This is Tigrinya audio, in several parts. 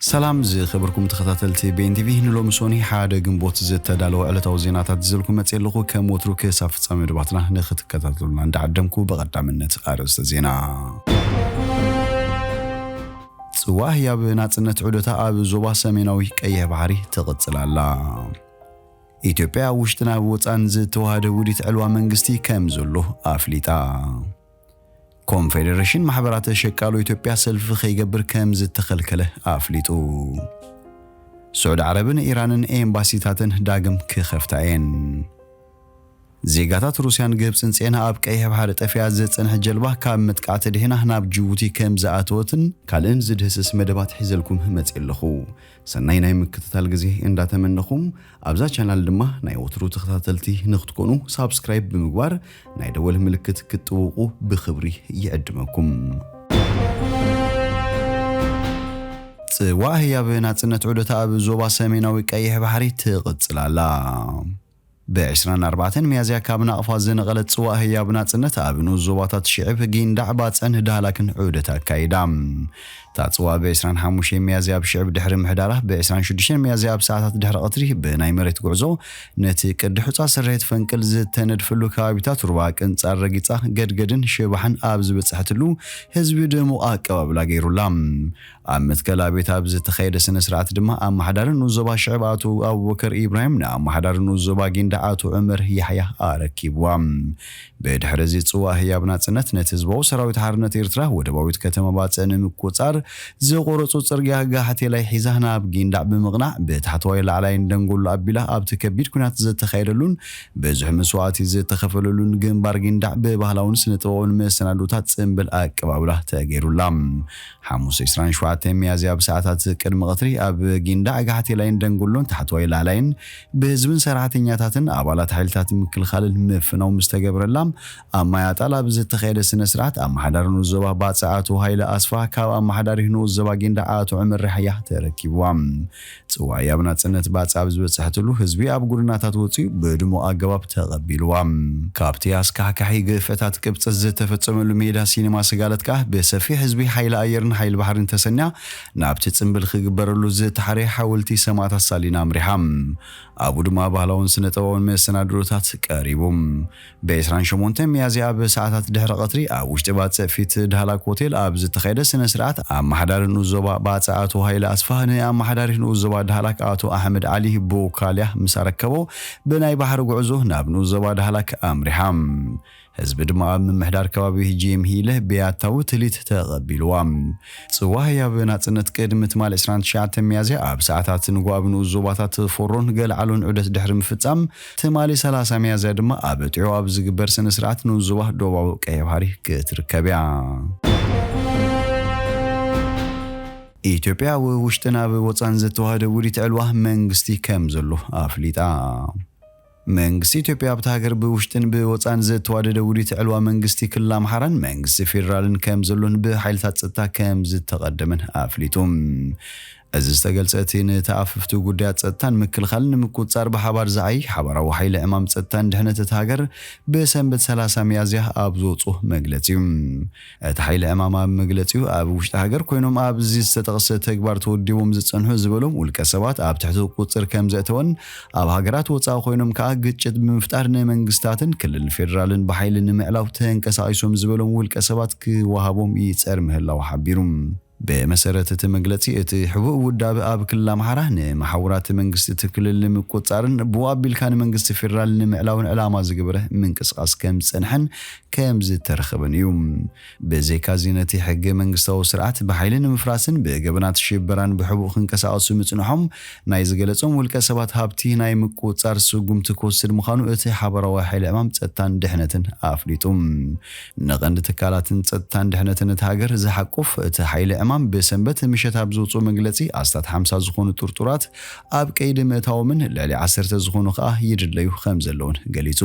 ሰላም ዝኸበርኩም ተኸታተልቲ ቤን ቲቪ፣ ንሎሚ ሶኒ ሓደ ግንቦት ዝተዳለወ ዕለታዊ ዜናታት ዝዘልኩ መጽእ ኣለኹ። ከም ወትሩ ክሳብ ፍጻሜ መደባትና ንኽትከታተሉና እንዳዓደምኩ፣ ብቐዳምነት ኣርእስተ ዜና። ጽዋ ህያብ ናጽነት ዑደታ ኣብ ዞባ ሰሜናዊ ቀይሕ ባሕሪ ትቕጽል ኣላ። ኢትዮጵያ ኣብ ውሽጥን ኣብ ወጻን ዝተዋሃደ ውዲት ዕልዋ መንግስቲ ከም ዘሎ ኣፍሊጣ። ኮንፌዴሬሽን ማሕበራት ሸቃሎ ኢትዮጵያ ሰልፊ ከይገብር ከም ዝተኸልከለ ኣፍሊጡ። ስዑዲ ዓረብን ኢራንን ኤምባሲታተን ዳግም ክኸፍታ እየን። ዜጋታት ሩስያን ግብጽን ጽዒና ኣብ ቀይሕ ባሕሪ ጠፊኣ ዝጸንሐት ጀልባ ካብ ምጥቃዕ ተድሒና ናብ ጅቡቲ ከም ዝኣተወትን ካልእን ዝድህስስ መደባት ሒዘልኩም መጽእ ኣለኹ። ሰናይ ናይ ምክትታል ግዜ እንዳተመነኹም፣ ኣብዛ ቻናል ድማ ናይ ወትሩ ተኸታተልቲ ንክትኮኑ ሳብስክራይብ ብምግባር ናይ ደወል ምልክት ክትጥውቑ ብኽብሪ ይዕድመኩም። ጽዋእ ህያብ ናጽነት ዑደታ ኣብ ዞባ ሰሜናዊ ቀይሕ ባሕሪ ትቕጽል ኣላ። ብ ዕስራን ኣርባዕተን ሚያዝያ ካብ ናቕፋ ዝነቐለት ጽዋእ ህያብ ናጽነት ኣብ ንኡስ ዞባታት ሽዕብ፣ ጊንዳዕ፣ ባጽዕን ዳህላክን ዑደት ኣካይዳ። እታ ጽዋእ ብ ዕስራን ሓሙሽተን ሚያዝያ ኣብ ሽዕብ ድሕሪ ምሕዳራ፣ ብ ዕስራን ሽዱሽተን ሚያዝያ ኣብ ሰዓታት ድሕሪ ቀትሪ ብናይ መሬት ጉዕዞ ነቲ ቅዲ ሑጻ ስርሒት ፈንቅል ዝተነድፈሉ ከባቢታት ሩባ ቅንጻል ረጊጻ፣ ገድገድን ሽባሕን ኣብ ዝበጽሐትሉ ህዝቢ ድሙቕ ኣቀባብላ ገይሩላ። ኣብ መትከል ኣቤት ኣብ ዝተኻየደ ስነ ስርዓት ድማ ኣመሓዳሪ ንኡስ ዞባ ሽዕብ ኣቶ ኣቡበከር ኢብራሂም ንኣመሓዳሪ ንኡስ ዞባ ጊንዳዕ ኣቶ ዑመር ያሕያ ኣረኪብዋ። ብድሕሪ እዚ ጽዋእ ህያብ ናጽነት ነቲ ህዝባዊ ሰራዊት ሓርነት ኤርትራ ወደባዊት ከተማ ባጽዕ ንምቁጻር ዝቆረጹ ጽርግያ ጋሕቴላይ ሒዛ ናብ ጊንዳዕ ብምቕናዕ ብታሕተዋይ ላዕላይን ደንጎሎ ኣቢላ ኣብቲ ከቢድ ኲናት ዝተኻየደሉን ብዙሕ መስዋእቲ ዝተኸፈለሉን ግንባር ጊንዳዕ ብባህላውን ስነ ጥበባውን መሰናዶታት ጽምብል ኣቀባብላ ተገይሩላ። ሓሙስ ዕስራን ሸውዓተን ሚያዝያ ኣብ ሰዓታት ቅድሚ ቀትሪ ኣብ ጊንዳዕ ጋሕቴላይን ደንጎሎን ታሕተዋይ ላዕላይን ብህዝብን ሰራሕተኛታትን ኣባላት ሓይልታት ምክልኻልን ምፍናው ምስ ተገብረላ፣ ኣብ ማይ ኣጣል ኣብ ዝተኻየደ ስነ ስርዓት ኣመሓዳሪ ንኡስ ዞባ ባጽዕ ኣቶ ሃይለ ኣስፋ ካብ ኣመሓዳሪ ንኡስ ዞባ ጊንዳዕ ኣቶ ዕመር ራሕያ ተረኪብዋ። ጽዋይ ኣብ ናጽነት ባጽዕ ኣብ ዝበጽሐትሉ ህዝቢ ኣብ ጎደናታት ወጺኡ ብድሙቕ ኣገባብ ተቐቢልዋ። ካብቲ ኣስካሕካሒ ግፍዕታት ቅብጸት ዝተፈጸመሉ ሜዳ ሲኔማ ስጋለት ከኣ ብሰፊሕ ህዝቢ ሓይሊ ኣየርን ሓይሊ ባሕርን ተሰንያ ናብቲ ጽምብል ክግበረሉ ዝተሓረየ ሓወልቲ ሰማእታት ሳሊና ኣምሪሓ። ኣብኡ ድማ ባህላውን ስነ ጥበባውን መሰናድሮታት ቀሪቡ። ብ ዕስራን ሸሞንተን ሚያዝያ ኣብ ሰዓታት ድሕሪ ቀትሪ ኣብ ውሽጢ ባጽዕ ፊት ዳህላክ ሆቴል ኣብ ዝተኻየደ ስነ ስርዓት ኣመሓዳሪ ንኡስ ዞባ ባጽዕ ኣቶ ሃይለ ኣስፋህ ንኣመሓዳሪ ንኡስ ዞባ ዳህላክ ኣቶ ኣሕመድ ዓሊ ቡካልያ ምስ ኣረከቦ ብናይ ባሕሪ ጉዕዞ ናብ ንኡስ ዞባ ዳህላክ ኣምሪሓ። ህዝቢ ድማ ኣብ ምምሕዳር ከባቢ ጂም ሂለ ብያታዊ ትልሂት ተቐቢልዋ። ጽዋ ህያብ ናጽነት ቅድሚ ትማል ዕስራን ትሽዓተን ሚያዝያ ኣብ ሰዓታት ንግሆ ኣብ ንኡስ ዞባታት ፎሮን ገልዓሎን ዑደት ድሕሪ ምፍጻም፣ ትማሊ ሰላሳ ሚያዝያ ድማ ኣብ ጥዑ ኣብ ዝግበር ስነ ስርዓት ንኡስ ዞባ ዶባዊ ቀይሕ ባሕሪ ክትርከብ እያ። ኢትዮጵያ ኣብ ውሽጥን ኣብ ወጻን ዝተዋህደ ውዲት ዕልዋ መንግስቲ ከም ዘሎ ኣፍሊጣ። መንግስቲ ኢትዮጵያ ኣብታ ሃገር ብውሽጥን ብወጻን ዝተዋደደ ውዲት ዕልዋ መንግስቲ ክልል ኣምሓራን መንግስቲ ፌዴራልን ከም ዘሎን ብሓይልታት ጸጥታ ከም ዝተቐደመን ኣፍሊጡ። እዚ ዝተገልጸ እቲ ንተኣፍፍቲ ጉዳያት ጸጥታን ምክልኻልን ንምቁጽጻር ብሓባር ዝዓይ ሓባራዊ ሓይሊ ዕማም ጸጥታን ድሕነት እታ ሃገር ብሰንበት ሰላሳ ሚያዝያ ኣብ ዝወጾ መግለጺ እዩ። እቲ ሓይሊ ዕማም ኣብ መግለጺኡ ኣብ ውሽጢ ሃገር ኮይኖም ኣብዚ ዝተጠቕሰ ተግባር ተወዲቦም ዝጸንሑ ዝበሎም ውልቀ ሰባት ኣብ ትሕቲ ቁጽጽር ከም ዘእተወን ኣብ ሃገራት ወጻኢ ኮይኖም ከኣ ግጭት ብምፍጣር ንመንግስታትን ክልል ፌዴራልን ብሓይሊ ንምዕላው ተንቀሳቒሶም ዝበሎም ውልቀ ሰባት ክወሃቦም ይጸር ምህላው ሓቢሩ። ብመሰረት እቲ መግለጺ፣ እቲ ሕቡእ ውዳበ ኣብ ክልል ኣምሓራ ንመሓውራት መንግስቲ እቲ ክልል ንምቁጻርን ብኡ ኣቢልካ ንመንግስቲ ፌዴራል ንምዕላውን ዕላማ ዝገበረ ምንቅስቓስ ከም ዝጸንሐን ከም ዝተረኸበን እዩ። ብዘይካዚ ነቲ ሕገ መንግስታዊ ስርዓት ብሓይሊ ንምፍራስን ብገበናት ሽበራን ብሕቡእ ክንቀሳቐሱ ምጽንሖም ናይ ዝገለጾም ውልቀ ሰባት ሃብቲ ናይ ምቁጽጻር ስጉምቲ ክወስድ ምዃኑ እቲ ሓባራዊ ሓይሊ ዕማም ጸጥታን ድሕነትን ኣፍሊጡ። ንቐንዲ ትካላትን ጸጥታን ድሕነትን እቲ ሃገር ዝሓቁፍ እቲ ሓይሊ ዕማም ብሰንበት ምሸት ኣብ ዝውጽኡ መግለጺ ኣስታት ሓምሳ ዝኾኑ ጥርጡራት ኣብ ቀይዲ ምእታዎምን ልዕሊ ዓሰርተ ዝኾኑ ከኣ ይድለዩ ከም ዘለውን ገሊጹ።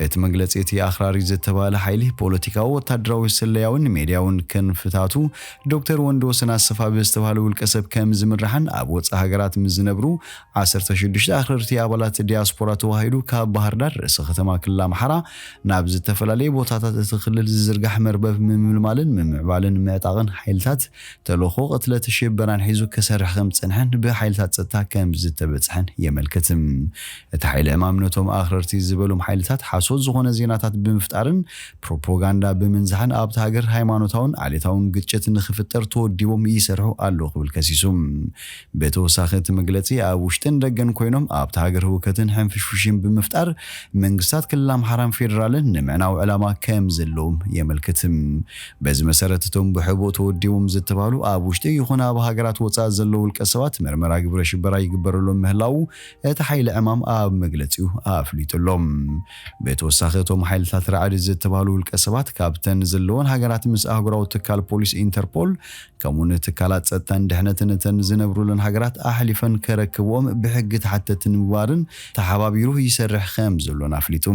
እቲ መግለጺ እቲ ኣኽራሪ ዝተባህለ ሓይሊ ፖለቲካዊ ወታደራዊ ስለያውን ሜድያውን ክንፍታቱ ዶክተር ወንድወሰን ኣሰፋ ብዝተባህለ ውልቀ ሰብ ከም ዝምራሕን ኣብ ወጻኢ ሃገራት ምስ ዝነብሩ ዓሰርተ ሽዱሽተ ኣኽረርቲ ኣባላት ዲያስፖራ ተዋሂዱ ካብ ባህር ዳር ርእሰ ከተማ ክልል ኣምሓራ ናብ ዝተፈላለየ ቦታታት እቲ ክልል ዝዝርጋሕ መርበብ ምምልማልን ምምዕባልን ምዕጣቕን ሓይልታት ተልእኾ ቅትለት ሽበራን ሒዙ ክሰርሕ ከም ዝጸንሐን ብሓይልታት ጸጥታ ከም ዝተበጽሐን የመልክት። እቲ ሓይሊ ዕማም ነቶም ኣኽረርቲ ዝበሎም ሓይልታት ሓሶት ዝኾነ ዜናታት ብምፍጣርን ፕሮፓጋንዳ ብምንዛሕን ኣብቲ ሃገር ሃይማኖታውን ዓሌታውን ግጭት ንኽፍጠር ተወዲቦም ይሰርሑ ኣለዉ ክብል ከሲሱ። ብተወሳኺ እቲ መግለጺ ኣብ ውሽጥን ደገን ኮይኖም ኣብቲ ሃገር ህውከትን ሕንፍሽፍሽን ብምፍጣር መንግስታት ክልል ኣምሓራን ፌዴራልን ንምዕናው ዕላማ ከም ዘለዎም የመልክት። በዚ መሰረት እቶም ብሕቡእ ተወዲቦም ዝተባህሉ ኣብ ውሽጢ ይኹን ኣብ ሃገራት ወፃኢ ዘለዉ ውልቀ ሰባት መርመራ ግብረ ሽበራ ይግበረሎም ምህላዉ እቲ ሓይሊ ዕማም ኣብ መግለጺኡ ኣፍሊጡ ኣሎ። ብተወሳኺ እቶም ሓይልታት ራዕዲ ዝተባህሉ ውልቀ ሰባት ካብተን ዘለወን ሃገራት ምስ ኣህጉራዊ ትካል ፖሊስ ኢንተርፖል ከምኡውን ትካላት ጸጥታን ድሕነትን እተን ዝነብሩለን ሃገራት ኣሕሊፈን ከረክብኦም ብሕጊ ተሓተቲ ንምግባርን ተሓባቢሩ ይሰርሕ ከም ዘሎን ኣፍሊጡ።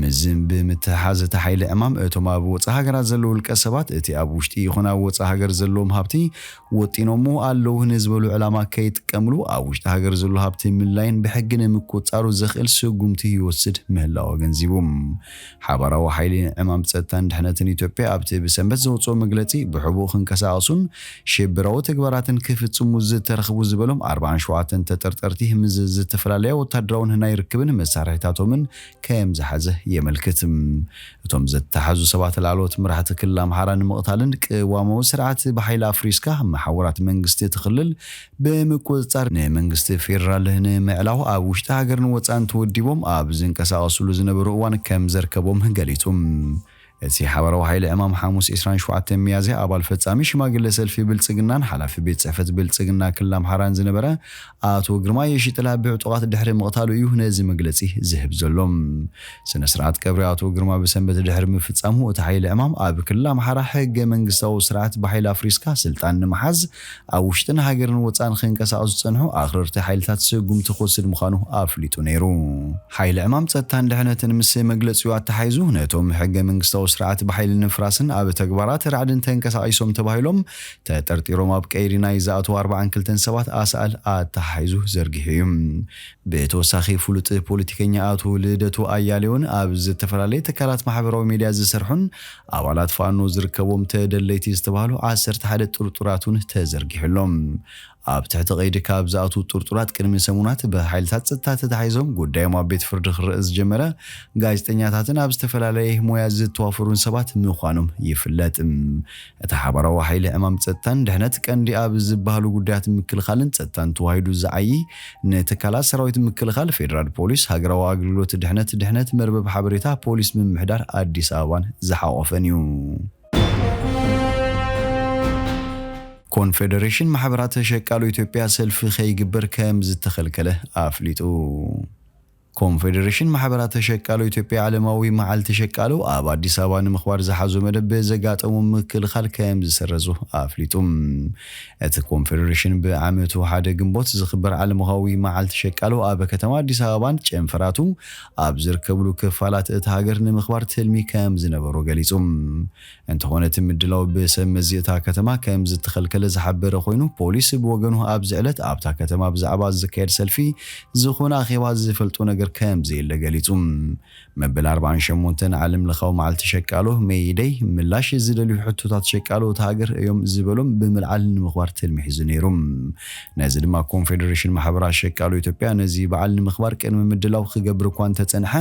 ምስዚ ብምትሕሓዝ እቲ ሓይሊ ዕማም እቶም ኣብ ወጻኢ ሃገራት ዘለዉ ውልቀ ሰባት እቲ ኣብ ውሽጢ ይኹን ኣብ ወጻኢ ሃገር ዘለዎም ሃብቲ ወጢኖሞ ኣለዉ ንዝበሉ ዕላማ ከይጥቀምሉ ኣብ ውሽጢ ሃገር ዘሎ ሃብቲ ምላይን ብሕጊ ንምቁጻሩ ዘኽእል ስጉምቲ ይወስድ ምህላው ኣገንዚቡ። ሓባራዊ ሓይሊ ዕማም ጸጥታን ድሕነትን ኢትዮጵያ ኣብቲ ብሰንበት ዘውጽኦ መግለጺ ብሕቡእ ክንቀሳቐሱን ሽብራዊ ተግባራትን ክፍጽሙ ዝተረኽቡ ዝበሎም ኣርባዓን ሸውዓተን ተጠርጠርቲ ምስ ዝተፈላለያ ወታደራውን ናይ ርክብን መሳርሒታቶምን ከም ዝሓዘ የመልክት። እቶም ዝተታሕዙ ሰባት ላዕለዎት መራሕቲ ክልል ኣምሓራ ንምቕታልን ቅዋማዊ ስርዓት ብሓይሊ ኣፍሪስካ መሓውራት መንግስቲ እቲ ክልል ብምቁጽጻር ንመንግስቲ ፌዴራል ንምዕላው ኣብ ውሽጢ ሃገርን ወጻእን ተወዲቦም ኣብ ዝንቀሳቐስሉ ዝነበሩ እዋን ከም ዘርከቦም ገሊጹ። እቲ ሓባራዊ ሓይሊ ዕማም ሓሙስ ዕስራን ሸውዓተን ሚያዝያ ኣባል ፈጻሚ ሽማግለ ሰልፊ ብልጽግናን ሓላፊ ቤት ጽሕፈት ብልጽግና ክልል ኣምሓራን ዝነበረ ኣቶ ግርማ የሺጥላ ብዕጡቓት ድሕሪ ምቕታሉ እዩ ነዚ መግለጺ ዝህብ ዘሎ። ስነ ስርዓት ቀብሪ ኣቶ ግርማ ብሰንበት ድሕሪ ምፍጻሙ እቲ ሓይሊ ዕማም ኣብ ክልል ኣምሓራ ሕገ መንግስታዊ ስርዓት ብሓይሊ ኣፍሪስካ ስልጣን ንምሓዝ ኣብ ውሽጥን ሃገርን ወጻእን ክንቀሳቐሱ ዝጸንሑ ኣኽረርቲ ሓይልታት ስጉምቲ ክወስድ ምዃኑ ኣፍሊጡ ነይሩ። ሓይሊ ዕማም ጸጥታን ድሕነትን ምስ መግለጺኡ ኣተሓሒዙ ነቶም ሕገ መንግስታዊ ስርዓት ብሓይሊ ንምፍራስን ኣብ ተግባራት ራዕድን ተንቀሳቒሶም ተባሂሎም ተጠርጢሮም ኣብ ቀይዲ ናይ ዝኣተዉ ኣርባዓን ክልተን ሰባት ኣስኣል ኣተሓሒዙ ዘርጊሑ እዩ። ብተወሳኺ ፍሉጥ ፖለቲከኛ ኣቶ ልደቱ ኣያሌውን ኣብ ዝተፈላለየ ትካላት ማሕበራዊ ሚድያ ዝሰርሑን ኣባላት ፋኖ ዝርከብዎም ተደለይቲ ዝተባህሉ ዓሰርተ ሓደ ጥርጡራት እውን ተዘርጊሑ ኣሎ። ኣብ ትሕቲ ቀይዲ ካብ ዝኣትዉ ጥርጡራት ቅድሚ ሰሙናት ብሓይልታት ጸጥታ ተታሒዞም ጉዳዮም ኣብ ቤት ፍርዲ ክረአ ዝጀመረ ጋዜጠኛታትን ኣብ ዝተፈላለየ ሞያ ዝተዋፈሩን ሰባት ምዃኖም ይፍለጥ። እቲ ሓባራዊ ሓይሊ ዕማም ጸጥታን ድሕነት ቀንዲ ኣብ ዝበሃሉ ጉዳያት ምክልኻልን ጸጥታን ተዋሂዱ ዝዓዪ ንትካላት ሰራዊት ምክልኻል፣ ፌደራል ፖሊስ፣ ሃገራዊ ኣገልግሎት ድሕነት፣ ድሕነት መርበብ ሓበሬታ፣ ፖሊስ ምምሕዳር ኣዲስ ኣበባን ዝሓቖፈን እዩ። ኮንፌደሬሽን ማሕበራት ሸቃሎ ኢትዮጵያ ሰልፊ ከይግበር ከም ዝተኸልከለ ኣፍሊጡ። ኮንፌደሬሽን ማሕበራት ሸቃሎ ኢትዮጵያ ዓለማዊ መዓልቲ ሸቃሎ ኣብ ኣዲስ ኣበባ ንምኽባር ዝሓዞ መደብ ብዘጋጠሙ ምክልኻል ከም ዝሰረዙ ኣፍሊጡ። እቲ ኮንፌደሬሽን ብዓመቱ ሓደ ግንቦት ዝኽበር ዓለምኻዊ መዓልቲ ሸቃሎ ኣብ ከተማ ኣዲስ ኣበባን ጨንፈራቱ ኣብ ዝርከብሉ ክፋላት እቲ ሃገር ንምኽባር ትልሚ ከም ዝነበሮ ገሊጹ። እንተኾነ እቲ ምድላው ብሰብ መዚ እታ ከተማ ከም ዝተኸልከለ ዝሓበረ ኮይኑ፣ ፖሊስ ብወገኑ ኣብዚ ዕለት ኣብታ ከተማ ብዛዕባ ዝካየድ ሰልፊ ዝኾነ ኣኼባ ዝፈልጦ ነገር ከም ዘየለ ገሊጹ። መበል ኣርባዓን ሸሞንተን ዓለም ለኻዊ መዓልቲ ሸቃሎ ሜይ ደይ ምላሽ ዝደልዩ ሕቶታት ሸቃሎ እታ ሃገር እዮም ዝበሎም ብምልዓል ንምኽባር ትልሚ ሒዙ ነይሩ። ነዚ ድማ ኮንፌደሬሽን ማሕበራት ሸቃሎ ኢትዮጵያ ነዚ በዓል ንምኽባር ቅድሚ ምድላው ክገብር እኳ እንተጸንሐ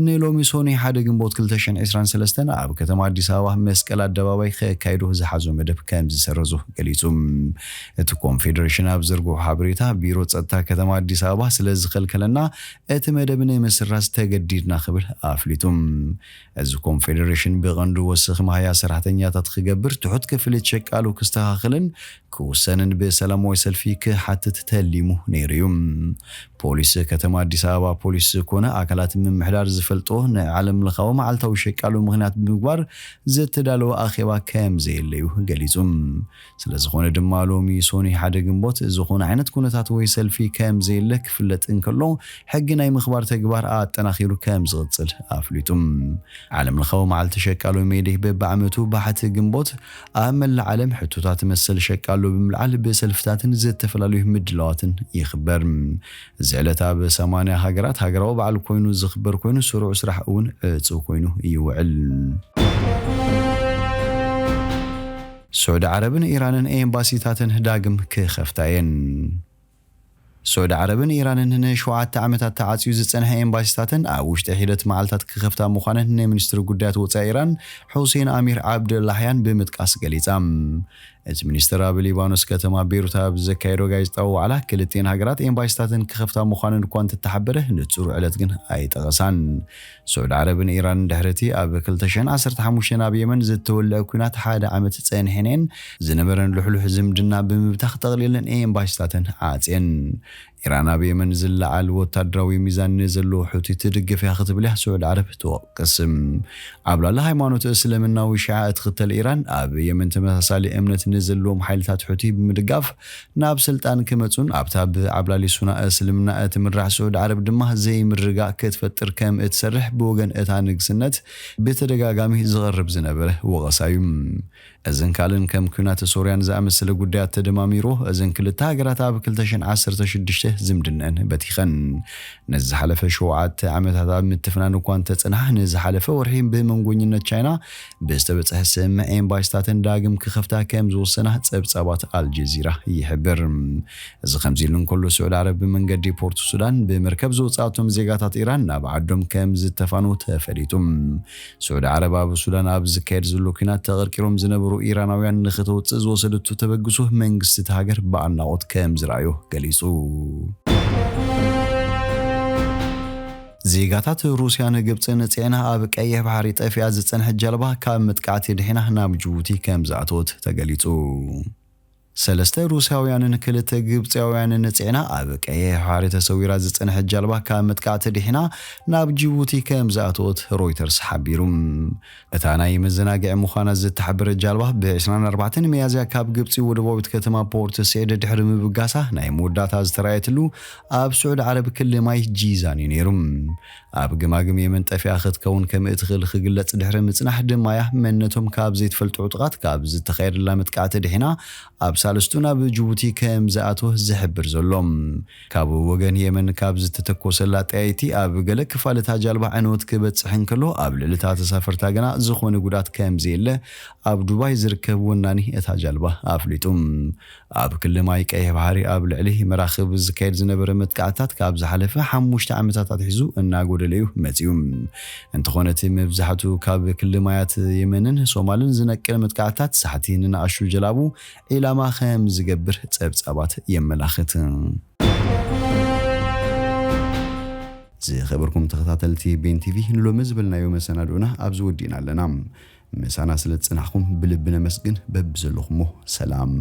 ንሎሚ ሶኒ ሓደ ግንቦት ክልተ ሽሕን ዕስራን ሰለስተን ኣብ ከተማ ኣዲስ ኣበባ መስቀል ኣደባባይ ከካይዶ ዝሓዞ መደብ ከም ዝሰረዙ ገሊጹ። እቲ ኮንፌደሬሽን ኣብ ዘርግሖ ሓበሬታ ቢሮ ጸጥታ ከተማ ኣዲስ ኣበባ ስለ ዝኸልከለና እቲ መደብ ንምስራዝ ተገዲድና ክብል ኣፍሊጡ። እዚ ኮንፌደሬሽን ብቐንዱ ወስኺ መሃያ ሰራሕተኛታት ክገብር ትሑት ክፍሊት ሸቃሉ ክስተኻኸልን ክውሰንን ብሰላማዊ ሰልፊ ክሓትት ተሊሙ ነይሩ እዩ። ፖሊስ ከተማ ኣዲስ ኣበባ ፖሊስ ዝኾነ ኣካላት ምምሕዳር ዝፈልጦ ንዓለም ለኻዊ መዓልታዊ ሸቃሉ ምኽንያት ብምግባር ዝተዳለወ ኣኼባ ከም ዘየለዩ ገሊጹ። ስለ ዝኾነ ድማ ሎሚ ሶኒ ሓደ ግንቦት ዝኾነ ዓይነት ኩነታት ወይ ሰልፊ ከም ዘየለ ክፍለጥ እንከሎ ሕጊ ናይ ምኽባር ተግባር ኣጠናኺሩ ከም ዝቕጽል ኣፍሊጡ። ዓለም ለኻዊ መዓልቲ ሸቃሎ ሜይ ደይ በብዓመቱ ባሕቲ ግንቦት ኣብ መላእ ዓለም ሕቶታት መሰል ሸቃሎ ብምልዓል ብሰልፍታትን ዝተፈላለዩ ምድላዋትን ይኽበር። እዚ ዕለት ኣብ ሰማንያ ሃገራት ሃገራዊ በዓል ኮይኑ ዝኽበር ኮይኑ ስሩዕ ስራሕ እውን ዕጹ ኮይኑ ይውዕል። ስዑዲ ዓረብን ኢራንን ኤምባሲታተን ዳግም ክኸፍታ እየን። ስዑዲ ዓረብን ኢራንን ንሸውዓተ ዓመታት ተዓጽዩ ዝጸንሐ ኤምባሲታተን ኣብ ውሽጢ ሒደት መዓልታት ክኸፍታ ምዃነን ንሚኒስትሪ ጉዳያት ወጻኢ ኢራን ሑሴን ኣሚር ዓብደላህያን ብምጥቃስ ገሊጻ። እቲ ሚኒስትር ኣብ ሊባኖስ ከተማ ቤይሩት ኣብ ዘካየዶ ጋዜጣዊ ዋዕላ፣ ክልቲኤን ሃገራት ኤምባሲታተን ክኸፍታ ምዃነን እኳ እንተተሓበረ፣ ንጹር ዕለት ግን ኣይጠቐሳን። ስዑዲ ዓረብን ኢራንን ድሕሪ እቲ ኣብ ክልተ ሽሕን ዓሰርተ ሓሙሽተን ኣብ የመን ዝተወልዐ ኲናት ሓደ ዓመት ጸኒሐን እየን፣ ዝነበረን ልሕሉሕ ዝምድና ብምብታኽ ጠቕሊለን ኤምባሲታተን ዓጽየን። ኢራን ኣብ የመን ዝለዓል ወታደራዊ ሚዛን ንዘለዎ ሑቲ ትድግፍ እያ ክትብል እያ ስዑዲ ዓረብ ትወቅስ። ዓብላሊ ሃይማኖት እስልምናዊ ሺዓ እትኽተል ኢራን፣ ኣብ የመን ተመሳሳሊ እምነት ንዘለዎም ሓይልታት ሑቲ ብምድጋፍ ናብ ስልጣን ክመጹን ኣብታ ብዓብላሊ ሱና እስልምና እትምራሕ ስዑዲ ዓረብ ድማ ዘይምርጋእ ክትፈጥር ከም እትሰርሕ ብወገን እታ ንግስነት ብተደጋጋሚ ዝቐርብ ዝነበረ ወቐሳ እዩ። እዘን ካልእን ከም ኲናት ሶርያን ዝኣመሰለ ጉዳያት ተደማሚሩ፣ እዘን ክልተ ሃገራት ኣብ ክልተ ሽሕን ዓሰርተ ሽዱሽተ ዝምድነአን በቲኸን። ነዚ ዝሓለፈ ሸውዓተ ዓመታት ኣብ ምትፍናን እኳ እንተጸንሓ፣ ንዝሓለፈ ወርሒ ብመንጎኝነት ቻይና ብዝተበጽሐ ስምምዕ ኤምባሲታተን ዳግም ክኸፍታ ከም ዝወሰና ጸብጻባት ኣልጀዚራ ይሕብር። እዚ ከምዚ ኢሉ እንከሎ፣ ስዑዲ ዓረብ ብመንገዲ ፖርት ሱዳን ብመርከብ ዝወጻእቶም ዜጋታት ኢራን ናብ ዓዶም ከም ዝተፋኑ ተፈሊጡ። ስዑዲ ዓረብ ኣብ ሱዳን ኣብ ዝካየድ ዘሎ ኲናት ተቐርቂሮም ዝነበሩ ኢራናውያን ንኽተውጽእ ዝወሰደቶ ተበግሶ መንግስቲ እቲ ሃገር ብኣድናቖት ከም ዝረኣዮ ገሊጹ። ዜጋታት ሩስያን ግብጽን ጽዒና ኣብ ቀይሕ ባሕሪ ጠፊኣ ዝጸንሐት ጃልባ ካብ መጥቃዕቲ ድሒና ናብ ጅቡቲ ከም ዝኣተወት ተገሊጹ። ሰለስተ ሩስያውያንን ክልተ ግብጻውያንን ጽዒና ኣብ ቀይሕ ባሕሪ ተሰዊራ ዝጸንሐት ጃልባ ካብ መጥቃዕቲ ድሒና ናብ ጅቡቲ ከም ዝኣተወት ሮይተርስ ሓቢሩ። እታ ናይ መዘናግዒ ምዃና ዝተሓበረት ጃልባ ብ ዕስራን ኣርባዕተን ሚያዝያ ካብ ግብጺ ወደባዊት ከተማ ፖርት ስዒድ ድሕሪ ምብጋሳ ናይ መወዳእታ ዝተራእየትሉ ኣብ ስዑዲ ዓረብ ክሊ ማይ ጂዛን እዩ ነይሩ። ኣብ ግማግም የመን ጠፊኣ ክትከውን ከም እትኽእል ክግለጽ ድሕሪ ምጽናሕ ድማያ መንነቶም ካብ ዘይትፈልጡ ዕጡቓት ካብ ዝተኻየደላ መጥቃዕቲ ድሒና ኣብ ሳልስቱ ናብ ጅቡቲ ከም ዝኣተወ ዝሕብር ዘሎ። ካብ ወገን የመን ካብ ዝተተኮሰላ ጠያይቲ ኣብ ገለ ክፋል እታ ጃልባ ዕንወት ክበጽሕ እንከሎ፣ ኣብ ልዕሊ እታ ተሳፈርታ ግና ዝኾነ ጉድኣት ከም ዘየለ ኣብ ዱባይ ዝርከብ ወናኒ እታ ጃልባ ኣፍሊጡ። ኣብ ክሊ ማይ ቀይሕ ባሕሪ ኣብ ልዕሊ መራኽብ ዝካየድ ዝነበረ መጥቃዕትታት ካብ ዝሓለፈ ሓሙሽተ ዓመታት ኣትሒዙ እናጎደለ እዩ መጺኡ። እንተኾነ፣ እቲ መብዛሕቱ ካብ ክሊ ማያት የመንን ሶማልን ዝነቅል መጥቃዕትታት ሳሕቲ ንንኣሽቱ ጀላቡ ዒላማ ከም ዝገብር ጸብጻባት የመላኽት። ዝኸበርኩም ተኸታተልቲ ቤን ቲቪ፣ ንሎሚ ዝበልናዮ መሰናድኦና ኣብዚ ወዲእና ኣለና። ምሳና ስለ ዝጸናሕኩም ብልቢ ነመስግን። በብዘለኹሞ ሰላም።